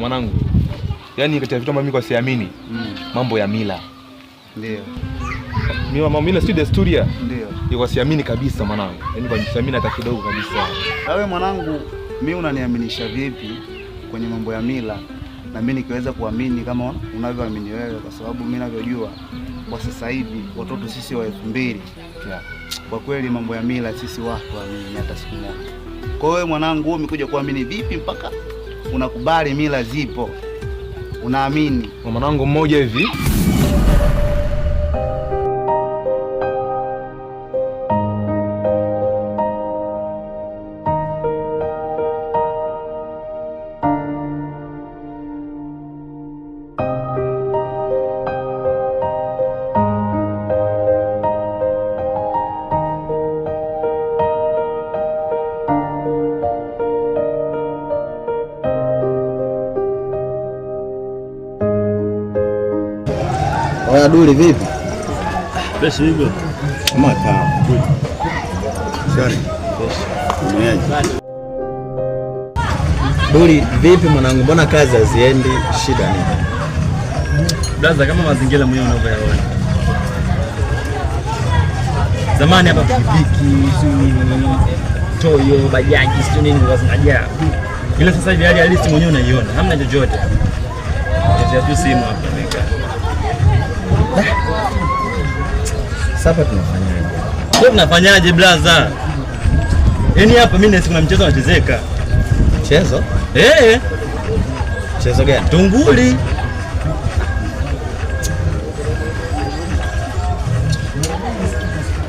mwanangu. Yaani kati ya vitu ambavyo mimi kwa siamini, mambo ya mila. Ndio. Mimi mambo mila si desturi ya. Ndio. Ndio siamini kabisa mwanangu. Yaani kwa siamini hata kidogo kabisa. Wewe mwanangu, mimi unaniaminisha vipi kwenye mambo ya mila? Na mimi nikiweza kuamini kama unavyoamini wewe, kwa sababu mimi ninavyojua kwa sasa hivi watoto sisi wa 2000. Yeah. Kwa kweli mambo ya mila sisi watu waamini hata siku moja. Kwa hiyo mwanangu, wewe umekuja kuamini vipi mpaka unakubali mila zipo? Unaamini? Mwanangu mmoja hivi. Oya Duli vipi? Fresh hivyo. Kama taa. Sorry. Duli vipi mwanangu, mbona kazi haziendi? Shida nini? Blaza, kama mazingira mwenyewe unavyoyaona. Zamani hapa pikipiki, sijui toyo, bajaji, sijui nini zilikuwa zinajaa. Ila sasa hivi hali halisi mwenyewe unaiona, hamna chochote. Tetea tu simu hapa nimekaa. Sasa tunafanyaje? Sasa tunafanyaje blaza? Yaani hapa mimi nahisi kuna mchezo unachezeka. Mchezo? Eh. Mchezo gani? Tunguli.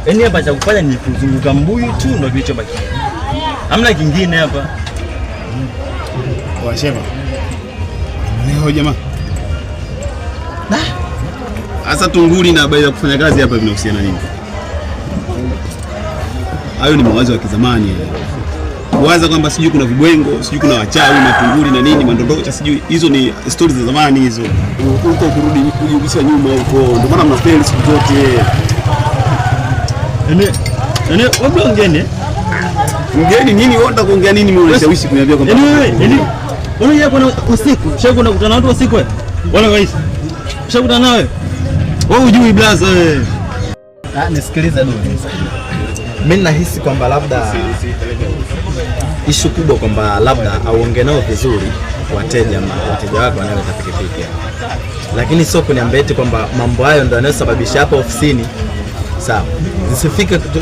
Yaani hapa cha kufanya ni kuzunguka mbuyu tu ndio kilichobakia. Hamna kingine hapa. Wasema. Leo jamaa. Sasa tunguli na habari za kufanya kazi hapa vinahusiana nini? Hayo ni mawazo ya kizamani. Kuwaza kwamba sijui kuna vibwengo, sijui kuna wachawi, matunguli na nini, mandondocha sijui. Hizo ni stories za zamani hizo. Huko kurudi kujirudisha nyuma huko. Ndio maana mnafeli siku zote. Yaani wewe mgeni? Mgeni nini? Wewe unataka kuongea nini? Mimi unashawishi kuniambia kwamba Yaani wewe, yaani unajua kuna usiku, shaka unakutana na watu usiku wewe. Wala rais. Shaka nawe. Wewe hujui blaza wewe. Ah, nisikilize Duli. Mimi nahisi kwamba labda ishu kubwa kwamba labda auonge nao vizuri wateja wako wanaoleta pikipiki. Lakini sio kuniambia eti kwamba mambo hayo ndio yanayosababisha hapa ofisini. Sawa.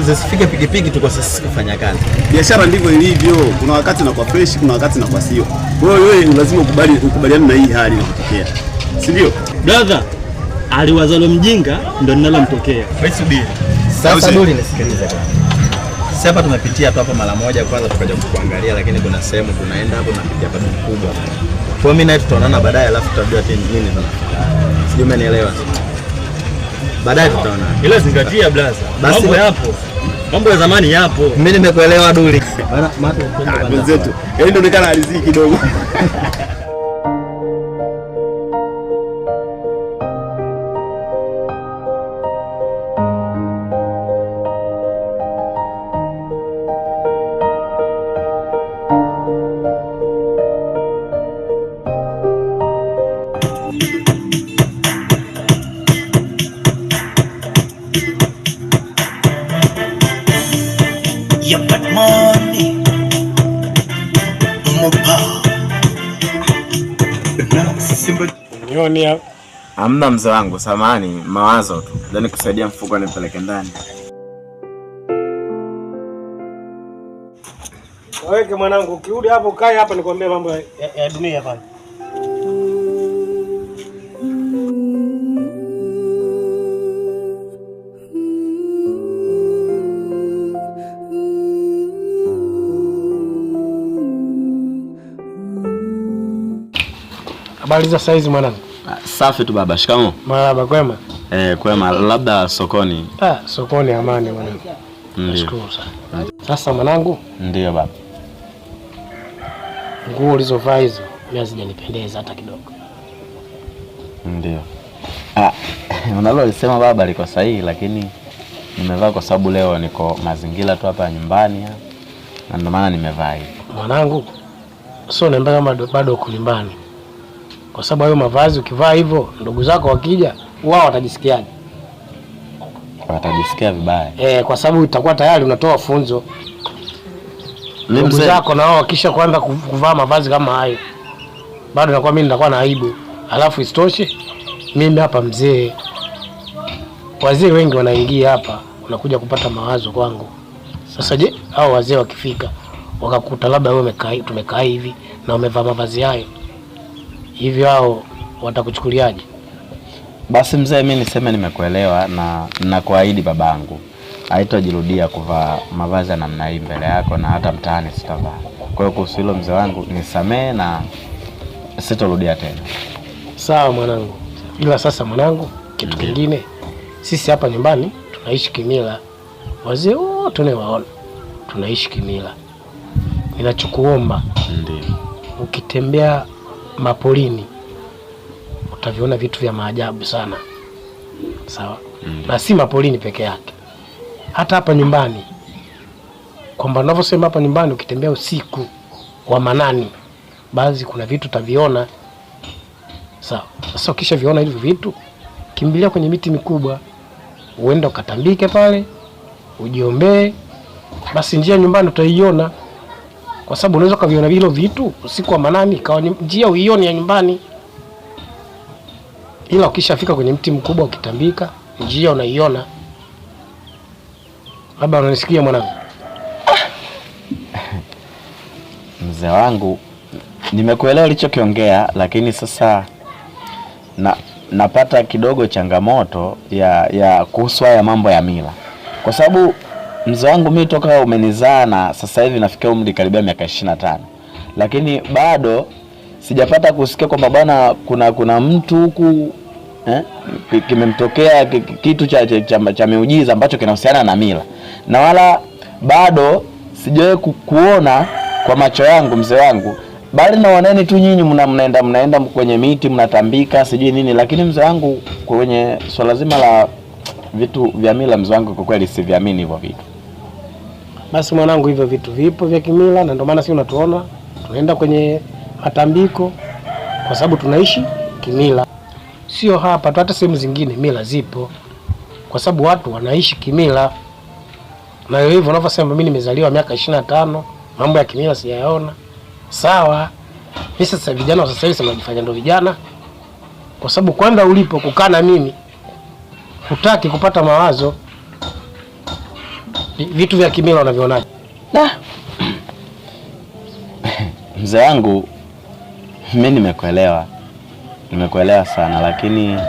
Zisifike pikipiki tu kwa sisi kufanya kazi. Biashara ndivyo ilivyo. Kuna wakati inakuwa fresh, kuna wakati inakuwa sio. Kwa hiyo wewe lazima ukubaliane na hii hali inayotokea. Si ndio? Brother, aliwazalo mjinga ndio ninalomtokea. Wewe subiri. Sasa Duli nisikilize kwanza. Sisi hapa tumepitia tu hapa mara moja kwanza tukaja kukuangalia, lakini kuna sehemu tunaenda hapo tunapitia bado kubwa. Kwa hiyo mimi naye tutaonana baadaye alafu tutajua tena nini tunafanya. Sijui umenielewa. Baadaye tutaonana. Ila zingatia blaza. Mambo yapo. Mambo ya zamani yapo. Mimi nimekuelewa Duli. Bana mato wenzetu. Yaani ndio nikana aliziki kidogo. You got money, more power. Hamna mzee wangu, samahani, mawazo tu. Ndio nikusaidia mfuko nipeleke ndani. Waweke mwanangu, ukirudi hapo kae hapa nikwambie mambo ya dunia pale. Habari za saizi mwanangu? Safi tu baba, shikamoo. Marhaba, kwema? Kwema, labda sokoni. Ah, sokoni amani mwanangu. Nashukuru sana. Sasa mwanangu? Ndio baba. Nguo ulizovaa hizo mimi hazijanipendeza hata kidogo. Ndio. Unalolisema baba liko sahihi, lakini nimevaa kwa sababu leo niko mazingira tu hapa nyumbani na ndio maana nimevaa hivi. Mwanangu, sio niambia kama bado uko nyumbani. Kwa sababu hayo mavazi ukivaa hivyo, ndugu zako wakija, wao watajisikiaje? Watajisikia vibaya. Kwa sababu itakuwa tayari unatoa funzo. Ndugu zako na wao wakisha kuanza kuvaa mavazi kama hayo, bado nakuwa mimi nitakuwa na aibu. Alafu isitoshe mimi hapa mzee, wazee wengi wanaingia hapa wanakuja kupata mawazo kwangu. Sasa je, hao wazee wakifika wakakuta labda wewe tumekaa hivi na umevaa mavazi hayo hivi, hao watakuchukuliaje? Basi mzee, mimi niseme nimekuelewa na nakuahidi babangu haitojirudia kuvaa mavazi ya namna hii mbele yako na hata mtaani sitavaa. Kwa hiyo kuhusu hilo mzee wangu nisamee na sitorudia tena. Sawa mwanangu. Ila sasa mwanangu, kitu kingine, sisi hapa nyumbani tunaishi kimila. Wazee wote unaowaona tunaishi kimila. Ninachokuomba, ndio, ukitembea mapolini utaviona vitu vya maajabu sana. Sawa? Na si mapolini peke yake, hata hapa nyumbani. Kwamba ninavyosema hapa nyumbani, ukitembea usiku wa manani, baadhi kuna vitu utaviona. Sawa? Sasa ukishaviona hivi vitu, kimbilia kwenye miti mikubwa, uende ukatambike pale, ujiombee, basi njia nyumbani utaiona. Kwa sababu unaweza kuviona hilo vitu usiku wa manani, ikawa njia uione ya nyumbani. Ila ukishafika kwenye mti mkubwa ukitambika, njia unaiona. Labda unanisikia mwanangu? Mzee wangu, nimekuelewa ulichokiongea, lakini sasa napata kidogo changamoto ya kuhusu haya mambo ya mila. Kwa sababu mzee wangu mimi toka umenizaa na sasa hivi nafikia umri karibia miaka 25. Lakini bado sijapata kusikia kwamba bwana kuna mtu huku kimemtokea kitu cha miujiza ambacho kinahusiana na mila. Na wala bado sijawahi kuona kwa macho yangu mzee wangu, bali naoneni tu nyinyi mnaenda kwenye miti mnatambika sijui nini, lakini mzee wangu kwenye swala zima la vitu vya mila mzee wangu kwa kweli siviamini hivyo vitu. Basi mwanangu, hivyo vitu vipo vya kimila, na ndio maana sisi unatuona tunaenda kwenye matambiko kwa sababu tunaishi kimila. Sio hapa tu, hata sehemu zingine mila zipo, kwa sababu watu wanaishi kimila. Na hivyo unavyosema mimi nimezaliwa miaka 25, mambo ya kimila sijayaona. Sawa. Mimi sasa vijana wa sasa hivi wanajifanya ndio vijana. Kwa sababu kwanza ulipo kukaa na mimi hutaki kupata mawazo. Vitu vya kimila unavionaje? Mzee wangu mimi nimekuelewa. Nimekuelewa sana, lakini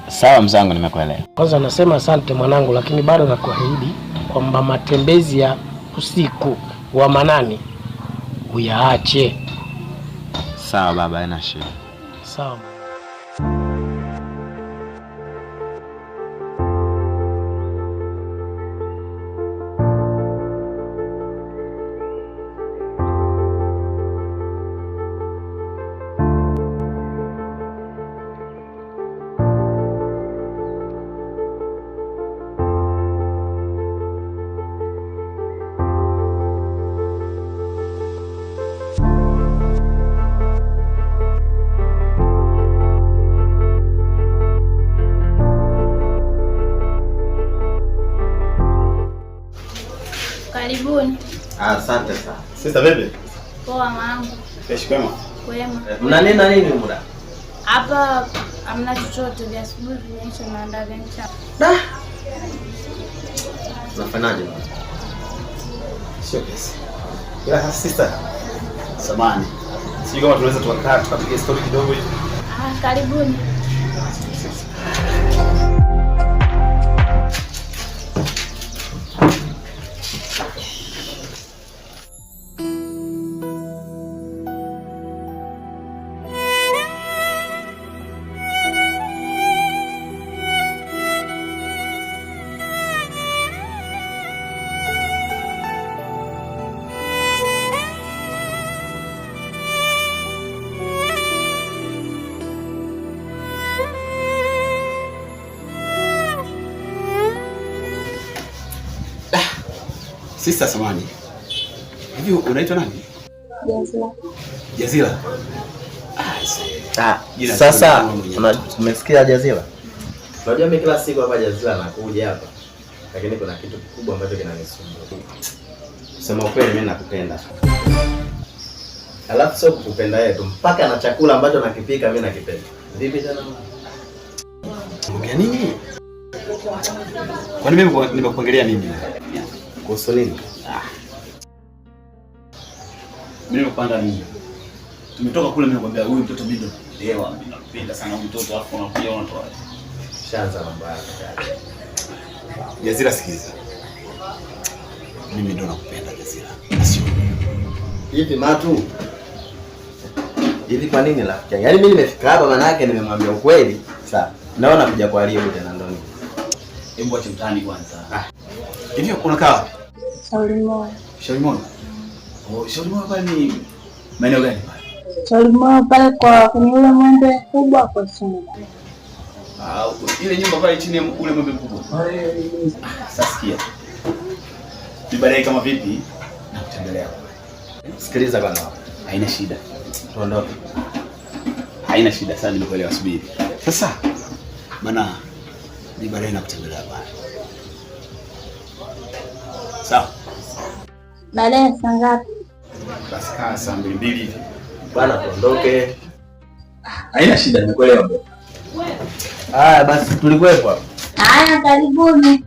sawa mzee wangu, nimekuelewa. Kwanza nasema asante mwanangu, lakini bado nakuahidi kwamba matembezi ya usiku wa manani uyaache. Sawa baba, haina shida. Sawa. Karibuni. Asante sana. Sister vipi? Poa mangu. Fresh kwema? Kwema. Mna nini na nini muda? Hapa hamna chochote, vya asubuhi vimeisha na ndio vya mchana. Da. Unafanyaje bwana? Sio kesi. Ila sasa sister, samani. Sijui kama tunaweza tukakaa tukapiga story kidogo hivi. Ah, karibuni. Sister samani. Hivi unaitwa nani? Jazila. Jazila. Ah, Ah, Jina sasa mwenye umesikia Jazila? Unajua mimi kila siku hapa Jazila nakuja hapa. Lakini kuna kitu kikubwa ambacho kinanisumbua. Kusema ukweli mimi nakupenda. Alafu sio kukupenda wewe tu, mpaka na chakula ambacho nakipika mimi nakipenda. Vipi tena? Ongea nini? Kwani mimi nimekupangilia nini? Kuhusu nini? Mimi nimekupanga nini? Tumetoka kule, mimi nakwambia huyu mtoto mimi ndo naelewa, mimi nampenda sana huyu mtoto, alafu unakuja unatoa. Shaanza mambo yako tayari. Jazira, sikiliza. Mimi ndo nakupenda Jazira. Sio. Hivi Matu. Hivi kwa nini rafiki yangu? Yaani mimi nimefika hapa maana yake nimemwambia ukweli. Sawa. Naona kuja kuharibu tena ndo nini? Hebu acha mtaani kwanza. Hivi unakaa wapi? Shauri Moyo. Shauri Moyo. Oh, Shauri Moyo pale ni maeneo gani pale? Shauri Moyo pale kwa kwenye ule mwembe mkubwa kwa chini. Ah, ile nyumba pale chini ya ule mwembe mkubwa. Sasa sikia. Ni baadaye kama vipi nakutembelea kule. Sikiliza bwana. Haina shida. Tuondoke. Haina shida sana, nimekuelewa, subiri. Sasa bana, ni baadaye nakutembelea pale. Sawa. Baadaye saa ngapi? Basi kaa saa 2 hivi. Bwana tuondoke. Haina shida, nimekuelewa bro. Haya basi tulikuwepo hapa. Haya, karibuni.